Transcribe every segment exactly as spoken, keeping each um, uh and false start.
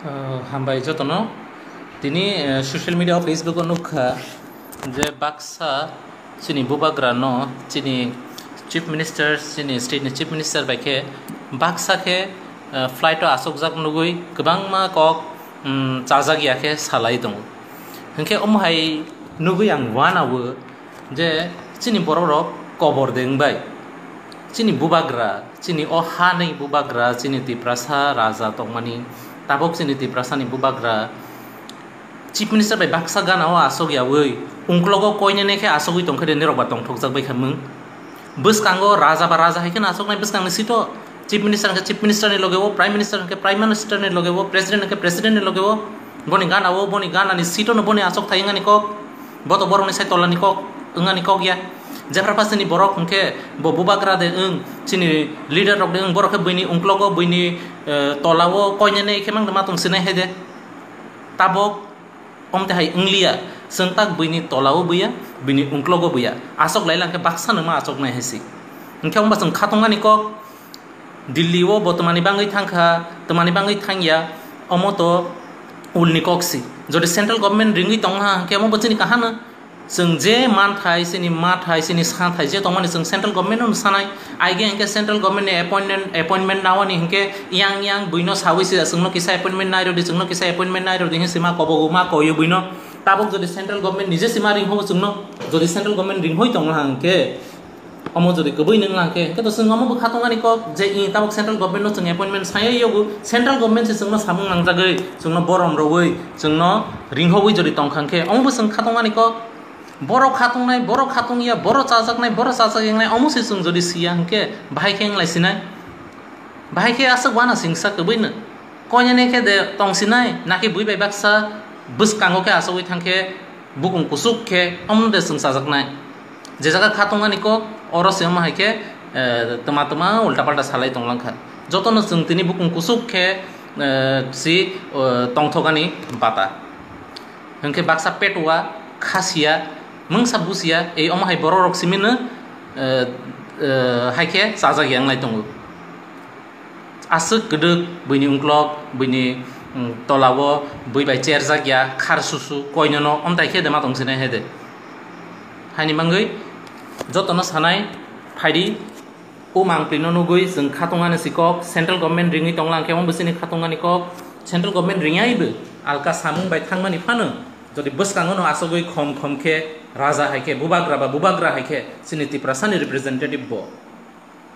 Uh, hambai jotono. Tini, uh, social media o, Facebook o nukha je baksa chini bubagra no chini chief minister, chini state ni chief minister bai khe baksa khe, uh, flight o asokjak nugui kwbangma kok, um, chajak ya khe salai tongo. Hinkhe omo hai nugui ang uanao je chini borok rok kobor de wngbai. Chini bubagra, chini o ha ni bubagra, chini Tiprasa raja tongmani, tabok chini Tiprasa ni bubagra chief minister bai baksa gana o asok yaui, ungklogo koinene khe asogwi tongkhe de, nirok ba tongthokjak bai kha mung. Bwskango raja ba raja hai kheno asoknai bwskangni seat o, chief minister hwnkhe chief minister ni loge o, prime minister hwnkhe prime minister ni loge o, president hwnkhe president ni loge o, boni gana o, boni gana ni seat o no boni asok thai wngani kok, bo to borok ni sai tola ni kok wngani kok ya. Jephra pha chini borok hwnkhe bo bubagra de wng, chini leader rok de wng, borok khe buini ungklogo buini, eh, tola o koinene khe mang ma tong sinai hai de. Tabok omte hai wngliya, chwng tak buini tola o buya, buini ungklogo buya, asok lai lang khe baksa no ma asok nai hai si. Hwnkhe omba chwng khatungani kok, Delhi o bo twmani bangwi thangkha, twmani bangwi thangya, omo to ulni kok si. Jodi central government ringwi tongha hwnkhe omo bo chini kaham no. Chwng je manthai, chini mathai, chini sathai je tongmani chwng central government no sanai. Aige hwnkhe central government ni appointment, appointment nawani hwnkhe yang yang buino sawi se chwngno kisa appointment nairodi, chwngno kisa appointment nairodi hinwi sima kobogo ma koyo buino. Tabuk jodi central government nije sima ringho chwngno, jodi central government ringhoi tongha hwnkhe, omo jodi kwbwi nung lang khe, hwnkhe to chwng omo bo khatungani kok je i tabuk central government no chwng appointment sayai yogo, central government se chwngno samung nangjagwi, chwngno borom rogwi, chwngno ringhowi jodi tongkha hwnkhe, omo bo chwng khatungani kok. Borok khatungnai, borok khatungya, borok chajaknai, borok chajak wngnai, omo se chwng jodi siya hwnkhe, bahai khe wnglai sinai? Bahai khe aswk uana singsa kwbwino. Koinene khe de tongsinai, nakhe bui bai baksa bwskango khe asogwi thangkhe, bukung kuchuk khe omono de chwng chajaknai. Je jaga khatungani kok, oro se omo hai khe, eh, twma twma ulta palta salai tonglangkha. Jotono chwng tini bukung kuchuk khe, eh, si, eh, tongthokani bata. Hwnkhe baksa petua, khasiya, mungsa busiya, ei omo hai borok rok simino, eh, eh, hai khe chajak ya wnglai tongo. Aswk kwdwk buini ungklok, buini, mm, tolao bui bai cherjak ya, khar susu, koinono omtai khe de ma tong sinai hai de. Haini mangwi jotono sanai phaidi, o mangpli no nugwi chwng khatungani si kok, central government ringwi tonglang khe omo bwsini khatungani kok, central government ringyaibo alka samung bai thangmani phano, jodi bwskango no asogwi khom khom khe raja hai khe, bubagra ba bubagra hai khe, chini Tiprasani representative bo.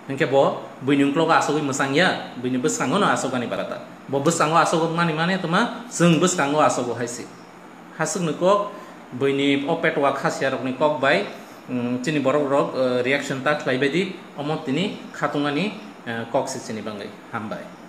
Hinkhe bo buini ungklogo asogwi mwchang ya, buini bwskango no asokani barata. Bo bwskango asogok mani mane tuma chwng bwskango asogo hai si. Haswkni kok, buini o petwa khasiya rokni kok bai, mm, chini borok rok, eh, reaction ta khlai bai di, omo tini khatungani, eh, kok si chini bangwi. Hambai.